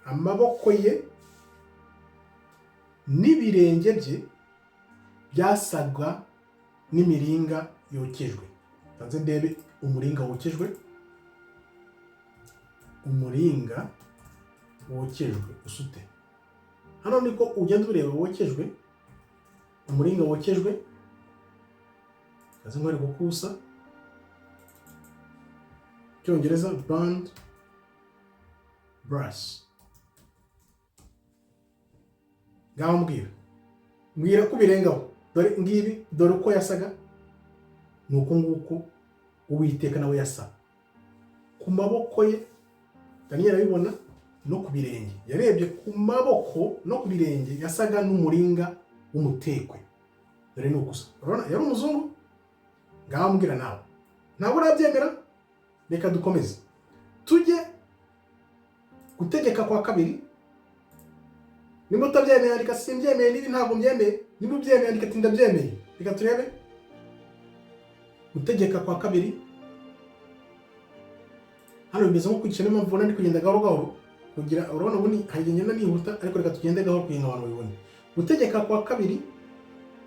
Amaboko ye n'ibirenge bye byasaga n'imiringa yokejwe. Nze ndebe umuringa wokejwe. Umuringa wokejwe usute hano, niko ugenda ureba wokejwe, umuringa wokejwe. Kaze nkwereke uko usa. Icyongereza burned brass. Ngaho mbwira, mbwira ko ubirengaho. Dore ngibi, dore uko yasaga. Ni uko nguko Uwiteka nawe yasa ku maboko ye. Daniel arabibona no ku birenge. Yarebye ku maboko no ku birenge, yasaga n'umuringa w'umutekwe. Dore ni ukusa. Urabona yari umuzungu. Ngaho mbwira nawe, ntabwo urabyemera. Reka dukomeze tujye Gutegeka kwa Kabiri. Nimba utabyemeye, andika "simbyemeye", niba ntabwo mbyemeye. Nimba ubyemeye, andika ati "ndabyemeye". Reka turebe Gutegeka kwa Kabiri. Hano bimeze nko kwica, niyo mpamvu ubona ndi kugenda gahoro gahoro kugira urabona ubundi hari igihe ngenda nihuta, ariko reka tugende gahoro kugira ngo abantu babibone. Gutegeka kwa Kabiri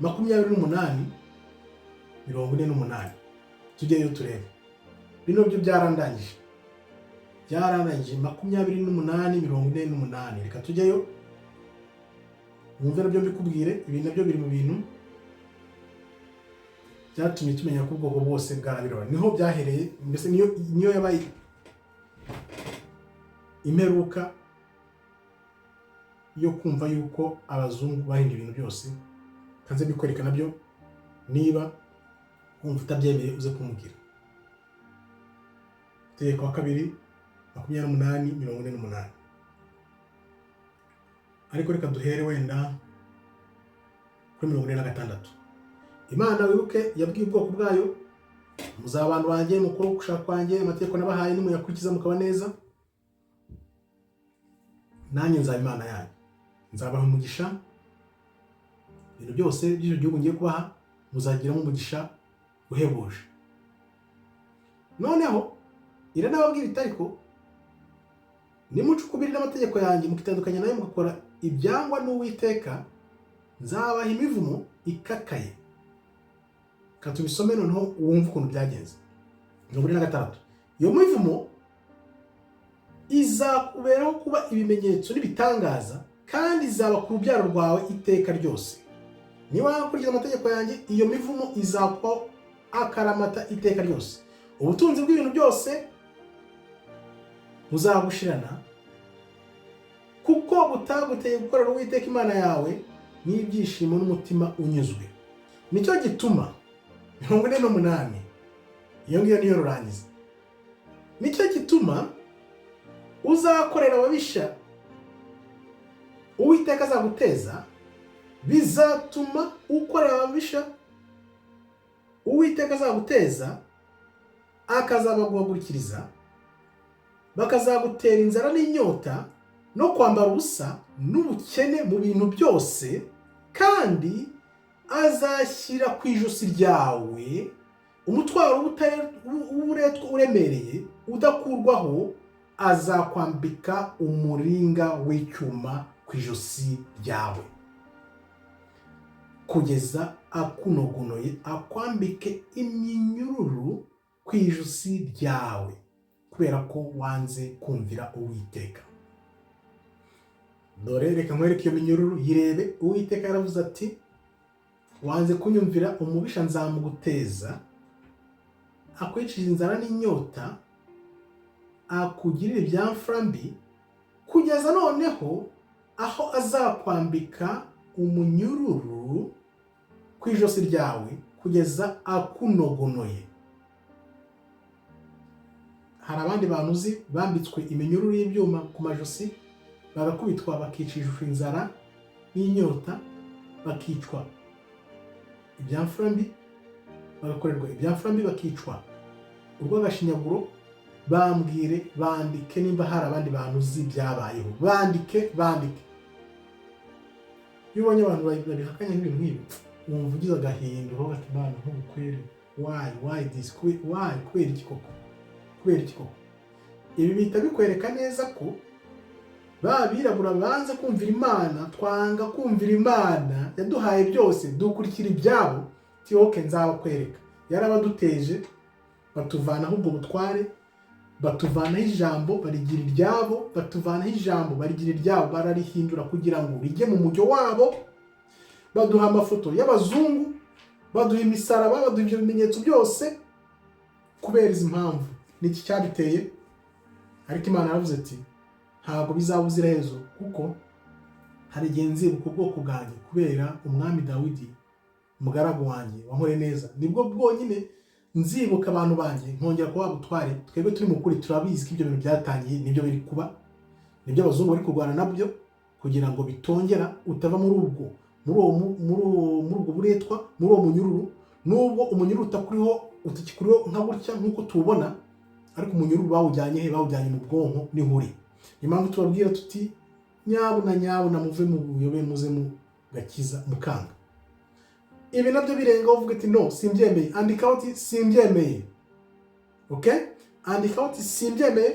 28:48, tujyeyo turebe. Bino byo byarandangije, byarandangije. 28:48, reka tujyeyo wumve nabyo mbikubwire. Ibi nabyo biri mu bintu byatumye tumenya ko ubwoko bwose bwarabirabura. Niho byahereye mbese, niyo yabaye imperuka yo kumva yuko abazungu bahinduye ibintu byose. Kanze mbikwereka nabyo, niba wumva utabyemeye uze kumbwira. Gutegeka wa Kabiri 28:48. Ariko reka duhere wenda kuri 46. Imana, wibuke, yabwiye ubwoko bwayo: "Muzaba abantu banjye, mukore ugushaka kwanjye, amategeko nabahaye nimuyakurikiza mukaba neza, nanjye nzaba Imana yanyu, nzabaha umugisha. Ibintu byose by'icyo gihugu ngiye kubaha muzagiramo umugisha uhebuje." Noneho iranababwira iti: "Ariko nimuca ukubiri n'amategeko yanjye, mukitandukanya nayo, mugakora ibyangwa n'Uwiteka, nzabaha imivumo ikakaye." Reka tubisome noneho wumve ukuntu byagenze. 46: "Iyo mivumo izakuberaho kuba ibimenyetso n'ibitangaza, kandi izaba ku rubyaro rwawe iteka ryose. Niba wakurikiza amategeko yanjye, iyo mivumo izakubaho akaramata iteka ryose. Ubutunzi bw'ibintu byose buzagushirana, kuko butaguteye gukorera Uwiteka Imana yawe n'ibyishimo n'umutima unyuzwe. Nicyo gituma", 48, iyo ngiyo niyo rurangiza, "nicyo gituma uzakorera ababisha Uwiteka azaguteza. Bizatuma ukorera ababisha Uwiteka azaguteza, akazabaguhagurukiriza, bakazagutera inzara n'inyota no kwambara ubusa n'ubukene mu bintu byose, kandi azashyira ku ijosi ryawe umutwaro w'uburetwa uremereye udakurwaho, azakwambika umuringa w'icyuma ku ijosi ryawe kugeza akunogonoye, akwambike iminyururu ku ijosi ryawe, kubera ko wanze kumvira Uwiteka." Dore reka nkwereke iyo minyururu, yirebe. Uwiteka yaravuze ati: "Wanze kunyumvira, umubisha nzamuguteza, akwicisha inzara n'inyota, akugirira ibyamfura mbi, kugeza noneho aho azakwambika umunyururu ku ijosi ryawe kugeza akunogonoye." Hari abandi bantu uzi bambitswe iminyururu y'ibyuma ku majosi, bagakubitwa, bakicishwa inzara n'inyota, bakicwa ibyamfura mbi, bagakorerwa ibyamfura mbi, bakicwa urw'agashinyaguro? Bambwire, bandike nimba hari abandi bantu uzi byabayeho. Bandike, bandike. Iyo ubonye abantu babihakanye nk'ibintu nk'ibi, wumva ugize agahinda, uvuga ati: "Imana, nk'ubukwere, why this? Why? Kubera iki koko? Kubera iki koko?" Ibi bihita bikwereka neza ko ba birabura banze kumvira Imana. Twanga kumvira Imana yaduhaye byose, dukurikira ibyabo. Ti okay, nzabakwereka. Yarabaduteje, batuvanaho ubwo butware, batuvanaho ijambo barigira iryabo, batuvanaho ijambo barigira iryabo, bararihindura kugira ngo rijye mu mujyo wabo. Baduha amafoto y'abazungu, baduha imisaraba, baduha ibyo bimenyetso byose kubera izi mpamvu. Niki cyabiteye? Ariko Imana yaravuze ati: "Ntabwo bizaba ubuziraherezo, kuko hari igihe nzibuka ubwoko bwanjye kubera umwami Dawidi, umugaragu wanjye wankoreye neza. Nibwo bwonyine nzibuka abantu banjye, nkongera kubaha ubutware." Twebwe turi mu kuri turabizi ko ibyo bintu byatangiye, nibyo biri kuba, nibyo abazungu bari kurwana nabyo kugira ngo bitongera, utava muri ubwo muri uwo muri uwo muri ubwo buretwa, muri uwo munyururu. Nubwo umunyururu utakuriho, utakikuriho nka gutya nk'uko tuwubona, ariko umunyururu bawujyanye he? Bawujyanye mu bwonko, niho uri. Niyo mpamvu tubabwira tuti: "Nyabuna, nyabuna, muve mu buyobe, muze mu gakiza." Mukanga. Ibi nabyo birengaho, uvuga ati: "No, simbyemeye." Andikaho uti: "Simbyemeye." Okay, andikaho uti: "Simbyemeye."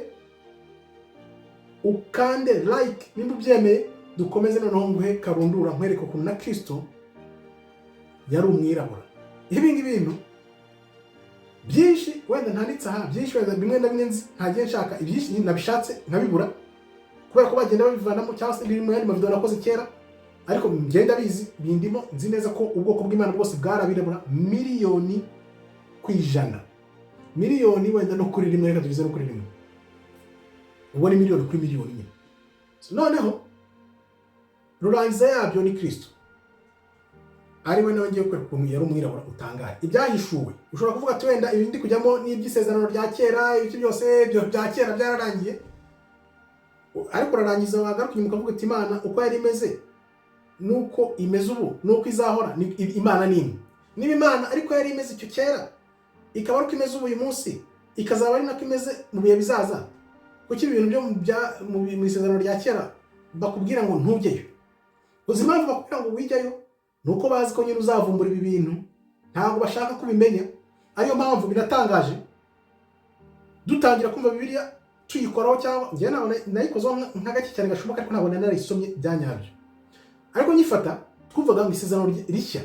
Ukande like nimba ubyemeye. Dukomeze noneho, nguhe karundura, nkwereke ukuntu na Kirisito yari umwirabura. Ibi ngibi bintu byinshi wenda ntanditse aha, byinshi wenda bimwe na bimwe nzi, ntagiye nshaka ibyinshi, nabishatse nkabibura kubera ko bagenda babivanamo, cyangwa se biri mu yandi mavideo nakoze kera. Ariko ngenda bizi, bindimo, nzi neza ko ubwoko bw'Imana bwose bwarabirabura 1,000,000%, miliyoni wenda no kuri rimwe, reka tugeze no kuri rimwe, ubwo ni miliyoni kuri miliyoni nyine. So, noneho rurangiza yabyo ni Kirisito, ari we nawe ngiye kwereka ukuntu yari umwirabura utangaye. Ibyahishuwe, ushobora kuvuga ati: "Wenda ibi ndi kujyamo n'iby'isezerano rya kera, ibiki byose, ibyo bya kera byararangiye." Ariko urarangiza wagaruka inyuma ukavuga uti: "Imana uko yari imeze nuko imeze ubu, nuko izahora." Ni Imana ni imwe. Niba Imana ariko yari imeze icyo kera, ikaba ariko imeze ubu uyu munsi, ikazaba ari nako imeze mu bihe bizaza, kuki ibintu byo mu isezerano rya kera bakubwira ngo ntujyeyo? Uzi impamvu bakubwira ngo wijyayo? Ni uko bazi ko nyine uzavumbura ibi bintu, ntabwo bashaka kubimenya. Ariyo mpamvu biratangaje, dutangira kumva Bibiliya tuyikoraho, cyangwa njyewe ntabwo nayikozeho nka gake cyane gashoboka, ariko ntabwo nari narayisomye bya nyabyo. Ariko nyifata, twumvaga ngo isezerano rishya,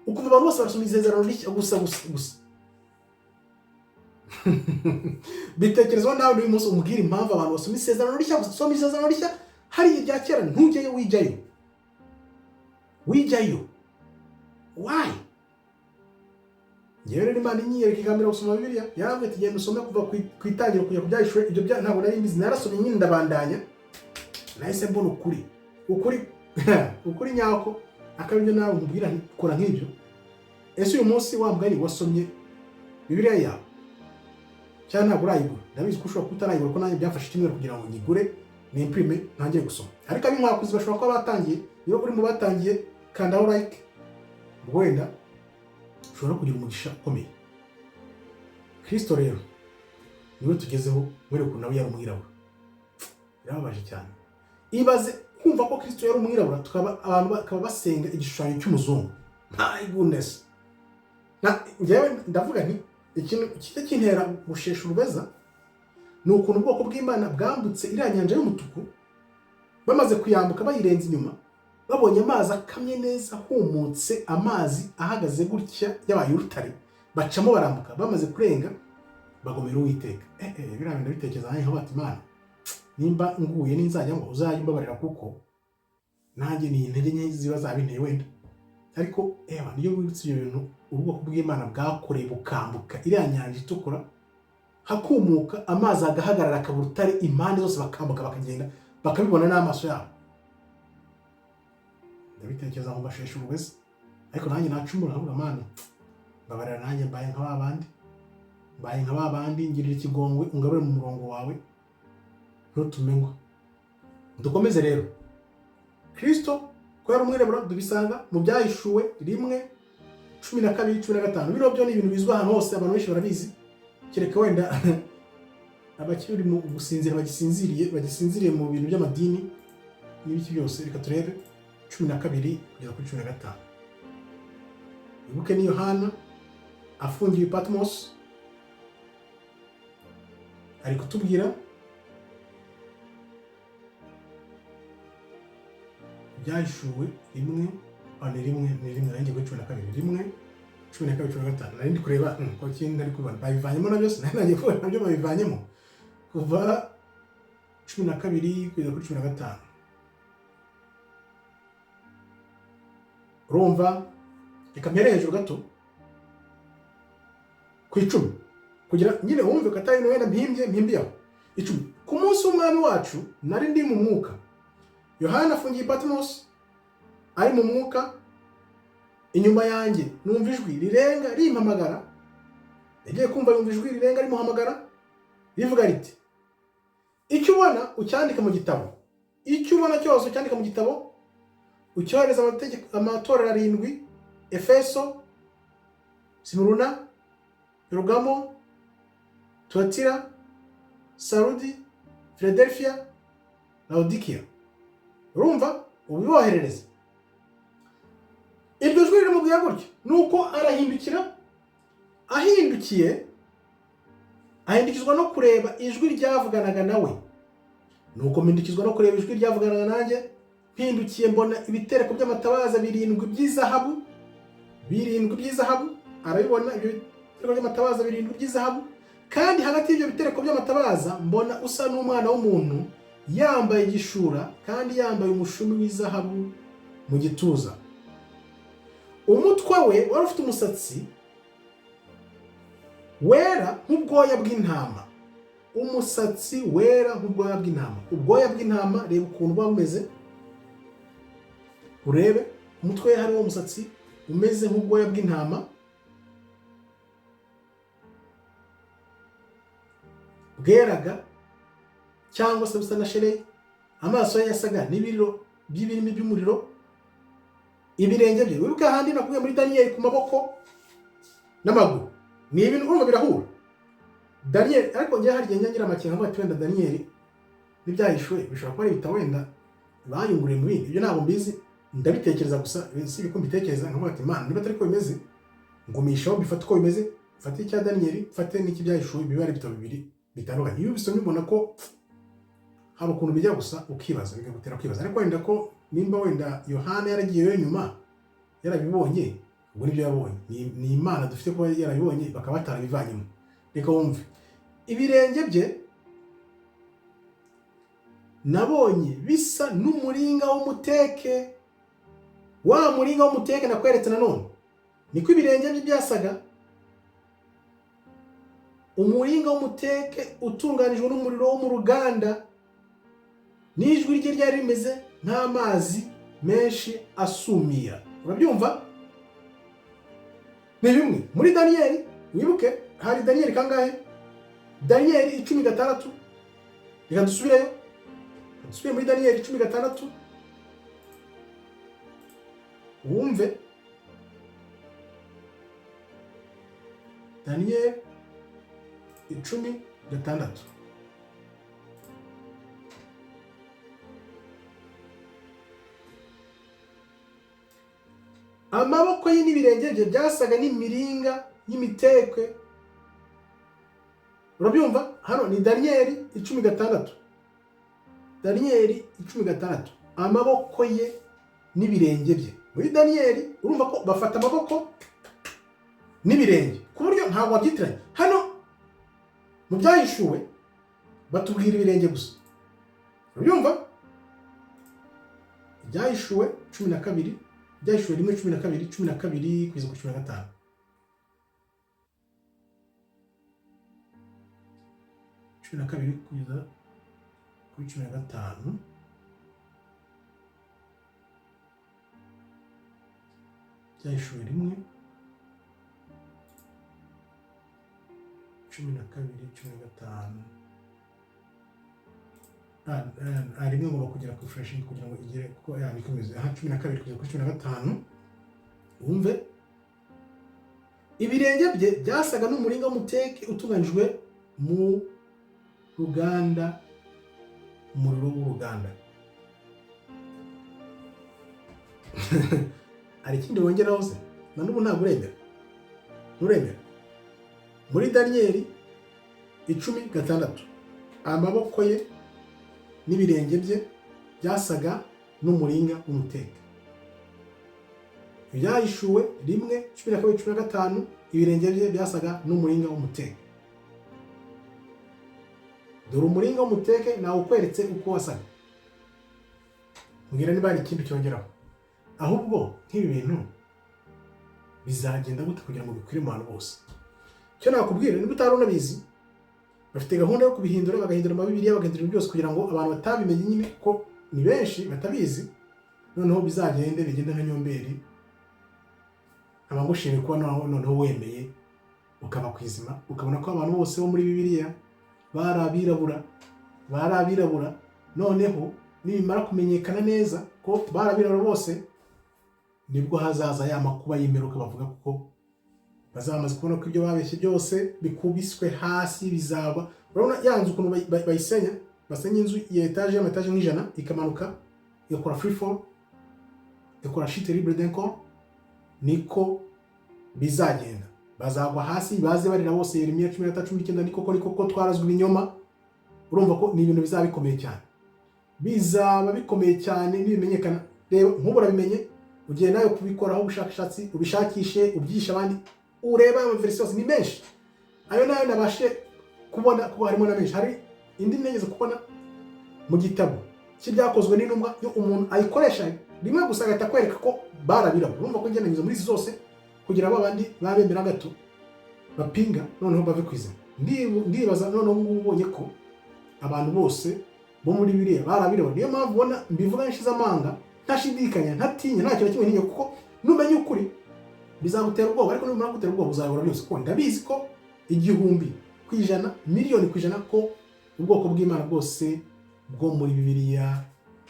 ukumva abantu bose barasoma isezerano rishya gusa gusa gusa. Bitekerezaho nawe n'uyu munsi, umbwire impamvu abantu basoma isezerano rishya gusa. Soma isezerano rishya, hariya irya kera ntujyeyo, wijyayo, wijyayo. Why? Ngewe rero Imana inyiyereka, ikambwira gusoma Bibiliya, yarambwiye ati: "Genda usome kuva ku itangiriro kujya ku Byahishuwe." Ibyo bya ntabwo nari mbizi. Narasomye nyine, ndabandanya, nahise mbona ukuri, ukuri, ukuri nyako. Akaba ibyo nawe nkubwira nti: "Kora nk'ibyo." Ese uyu munsi wa mugani wasomye Bibiliya yawe, cyangwa ntabwo urayigura? Ndabizi ko ushobora kuba utarayigura, ko nanjye byafashe icyumweru kugira ngo nyigure, nimpirime, ntangire gusoma. Ariko ab'inkwakuzi bashobora kuba batangiye. Niba uri mu batangiye, kandaho like, ubwo wenda ushobora kugira umugisha ukomeye. Kirisito rero niwe tugezeho, mwereke ukuntu nawe yari umwirabura. Birababaje cyane. Ibaze kumva ko Kirisito yari umwirabura, tukaba abantu bakaba basenga igishushanyo cy'umuzungu. My goodness! Na njyewe ndavuga nti ikintu kijya kintera gushesha urubeza ni ukuntu ubwoko bw'Imana bwambutse iriya nyanja y'umutuku. Bamaze kuyambuka, bayirenza inyuma, babonye amazi akamye neza, ahumutse, amazi ahagaze gutya yabaye urutare, bacamo barambuka. Bamaze kurenga, bagomera Uwiteka. Biriya bintu bitekereza nanjye nkavuga ati: "Imana, nimba nguye ninzajya ngo uzajye umbabarira, kuko nanjye ni intege nke ziba zabinteye wenda." Ariko ewa, niyo wibutse ibyo bintu ubwoko bw'Imana bwakoreye, bukambuka iriya nyanja itukura, hakumuka amazi, agahagarara akaba urutare impande zose, bakambuka bakagenda, bakabibona n'amaso yabo, ndabitekereza ngo mbasheshe urubeza. Ariko nanjye nacumura nkavuga: "Mana, mbabarira, nanjye mbaye nka ba bandi, mbaye nka ba bandi, ngirira ikigongwe, ungarure mu murongo wawe, ntutume ngwa." Dukomeze rero. Kristo ko yari umwirabura tubisanga mu Byahishuwe 1:12, 15. Bino byo ni ibintu bizwi ahantu hose, abantu benshi barabizi, kereka wenda abakiri mu gusinzira, bagisinziriye mu bintu by'amadini n'ibiki byose. Reka turebe 12 kugeza kuri 15. Wibuke ni Yohana afungiwe i Patmos, ari kutubwira. Byahishuwe rimwe, ni rimwe, ni rimwe, nanjye kuri 12, 1, 12, 15. Nari ndi kureba ko kindi ntari kubibona, babivanyemo na byose. Nari nagiye kubona nabyo babivanyemo, kuva 12 kugeza kuri 15. Urumva, reka mpere hejuru gato ku 10, kugira nyine wumve ko atari wenda mpimbye aho. 10: ku munsi w'Umwami wacu nari ndi mu mwuka. Yohana afungiye i Patmos, ari mu mwuka. Inyuma yanjye numva ijwi rirenga rimpamagara. Yagiye kumva yumva ijwi rirenga rimuhamagara, rivuga riti: "Icyo ubona ucyandike mu gitabo, icyo ubona cyose ucyandike mu gitabo, ucyohereza amatorero arindwi: Efeso, Simuruna, Perugamo, Tuwatira, Sarudi, Philadelphia, Laodikiya." Urumva, ubiboherereze. Iryo jwi riramubwira gutyo, nuko arahindukira. Ahindukiye, ahindukizwa no kureba ijwi ryavuganaga nawe. Nuko mpindukizwa no kureba ijwi ryavuganaga nanjye. Mpindukiye, mbona ibitereko by'amatabaza birindwi by'izahabu, birindwi by'izahabu. Arabibona, ibyo bitereko by'amatabaza birindwi by'izahabu. Kandi hagati y'ibyo bitereko by'amatabaza mbona usa n'umwana w'umuntu, yambaye igishura kandi yambaye umushumi w'izahabu mu gituza. Umutwe we wari ufite umusatsi wera nk'ubwoya bw'intama, umusatsi wera nk'ubwoya bw'intama. Ubwoya bw'intama, reba ukuntu buba bumeze, urebe umutwe we hariho umusatsi umeze nk'ubwoya bw'intama bweraga cyangwa se busa na sheregi. Amaso ye yasaga n'ibiriro by'ibirimi by'umuriro. Ibirenge bye, wibuke ahandi nakubwiye muri Daniyeli ku maboko n'amaguru, ni ibintu urumva birahura. Daniyeli, ariko njye hari igihe njya ngira amakenga mvuga ati wenda Daniyeli n'Ibyahishuwe bishobora kuba ari ibitabo wenda bayunguriye mu bindi. Ibyo ntabwo mbizi, ndabitekereza gusa, si uko mbitekereza nkavuga ati: "Imana, niba atari ko bimeze, ngumishaho, mbifate uko bimeze, mfate icya Daniyeli, mfate n'icy'Ibyahishuwe, bibe ari ibitabo bibiri bitandukanye." Iyo ubisomye ubona ko hari ukuntu bijya gusa, ukibaza, bikagutera kwibaza. Ariko wenda ko nimba wenda Yohana yaragiyeyo nyuma yarabibonye, ubwo nibyo yabonye, ni Imana dufite kuba yarabibonye, bakaba batarabivanyemo. Reka wumve: ibirenge bye nabonye bisa n'umuringa w'umuteke, wa muringa w'umuteke nakweretse nanone, niko ibirenge bye byasaga, umuringa w'umuteke utunganijwe n'umuriro wo mu ruganda. N'ijwi rye ryari rimeze nk'amazi menshi asumira. Urabyumva, ni bimwe muri Daniyeli. Wibuke hari Daniyeli kangahe? Daniyeli 10:6. Reka dusubireyo, reka dusubire muri Daniyeli 10:6, wumve. Daniyeli 10:6. Amaboko ye n'ibirenge bye byasaga n'imiringa y'imitekwe. Urabyumva, hano ni Daniyeli 10:6, Daniyeli 10:6. Amaboko ye n'ibirenge bye muri Daniyeli, urumva ko bafata amaboko n'ibirenge ku buryo ntabwo wabyitiranya. Hano mu Byahishuwe batubwira ibirenge gusa. Urabyumva, Ibyahishuwe 12, Ibyahishuwe 1 12, 12 kugeza ku 15, 12 kugeza kuri 15. Ibyahishuwe 1 12, 15. Rimwe ngomba kugera ku refreshing kugira ngo igere, kuko ya niko imeze aha. 12 kugeza kuri 15, wumve: ibirenge bye byasaga n'umuringa w'umuteke utunganijwe mu ruganda, umuriro w'uruganda. Hari ikindi wongeraho se? Na n'ubu ntabwo uremera, nturemera. Muri Daniyeli 10:6, amaboko ye n'ibirenge bye byasaga n'imiringa y'imitekwe. n'umuringa w'umuteka. Ibyahishuwe 1:12, 15, ibirenge bye byasaga n'umuringa w'umuteka. Dore umuringa w'umuteke nawukweretse uko wasaga. Mbwira niba hari ikindi cyongeraho. Ahubwo nk'ibi bintu bizagenda gute kugira ngo bikwire mu bantu bose? Icyo nakubwira, niba utari unabizi, bafite gahunda yo kubihindura, bagahindura amabibiriya, bagahindura ibintu byose kugira ngo abantu batabimenye nyine, ko ni benshi batabizi, noneho bizagende bigende nka nyomberi. Nkaba ngushimiye kuba noneho wemeye ukaba ku izima, ukabona ko abantu bose bo muri Bibiliya bari abirabura, bari abirabura. Noneho nibimara kumenyekana neza ko bari abirabura bose, nibwo hazaza ya makuba y'imperuka bavuga, kuko bazamaze kubona ko ibyo babeshye byose bikubiswe hasi, bizagwa. Urabona ya nzu ukuntu bayisenya, basenya inzu ya etaje, y'amataje nk'ijana, ikamanuka igakora free fall, igakora chute libre d'un corps. Niko bizagenda, bazagwa hasi baze barira bose. Yeremiya 13:19: "Ni koko, ni koko, twarazwe ibinyoma." Urumva ko ni ibintu bizaba bikomeye cyane, bizaba bikomeye cyane nibimenyekana. Reba nk'ubu urabimenye, ugiye nawe kubikoraho ubushakashatsi, ubishakishe, ubyigishe abandi, urebe ayo maverisi yose ni menshi. Ayo nayo nabashe kubona kuko harimo na menshi. Hari indi nigeze kubona mu gitabo cy'Ibyakozwe n'Intumwa, iyo umuntu ayikoresha rimwe gusa agahita akwereka ko barabirabura. Urumva ko ngenda nyuze muri izi zose kugira ngo abandi babemera gato bapinga noneho bave ku izima. Ndibaza noneho ubu ngubu ubonye ko abantu bose bo muri Bibiliya barabirabura. Niyo mpamvu ubona mbivuga nshize amanga, ntashidikanya, ntatinya, nta kintu na kimwe ntinya, kuko numenya ukuri bizagutera ubwoba, ariko numara gutera ubwoba uzabura byose, kuko ndabizi ko 1000%, 1,000,000% ko ubwoko bw'Imana bwose bwo muri Bibiliya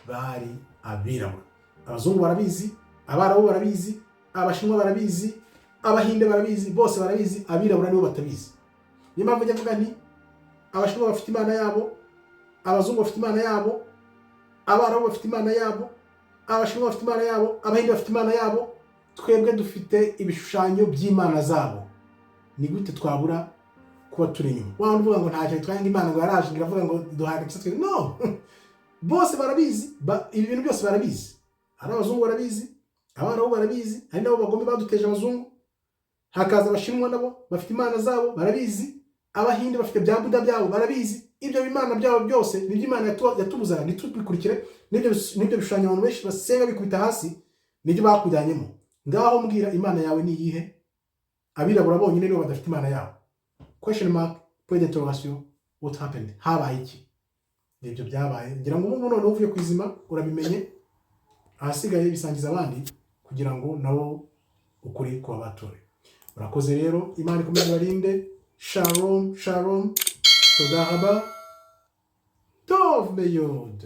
bari abirabura. Abazungu barabizi, Abarabu barabizi, Abashinwa barabizi, Abahinde barabizi, bose barabizi. Abirabura nibo batabizi. Niyo mpamvu njya mvuga nti Abashinwa bafite imana yabo, Abazungu bafite imana yabo, Abarabu bafite imana yabo, Abashinwa bafite imana yabo, Abahinde bafite imana yabo. Twebwe dufite ibishushanyo by'imana zabo. Ni gute twabura kuba turi inyuma? Waba uvuga ngo ntacyo bitwaye, ngo Imana ngo yaraje, ngo iravuga ngo duhaye agakiza twe. No, bose barabizi, ibi bintu byose barabizi. Ari Abazungu barabizi, Abarabu barabizi, ari nabo bagome baduteje abazungu. Hakaza Abashinwa, nabo bafite imana zabo, barabizi. Abahinde bafite bya Buda byabo, barabizi. Ibyo bimana byabo byose nibyo Imana yatubuzaga ntitubikurikire. Nibyo bishushanyo abantu benshi basenga bikubita hasi, nibyo bakujyanyemo. Ngaho mbwira, imana yawe ni iyihe? Abirabura bonyine nibo badafite imana yabo? Question mark, point d'interrogation. What happened? Habaye iki? Nibyo byabaye. Ngira ngo ubu noneho uvuye ku izima, urabimenye. Ahasigaye bisangiza abandi kugira ngo nabo ukuri kuba batore. Murakoze rero, Imana ikomeze ibarinde. Shalom, shalom, toda raba, tov meyod.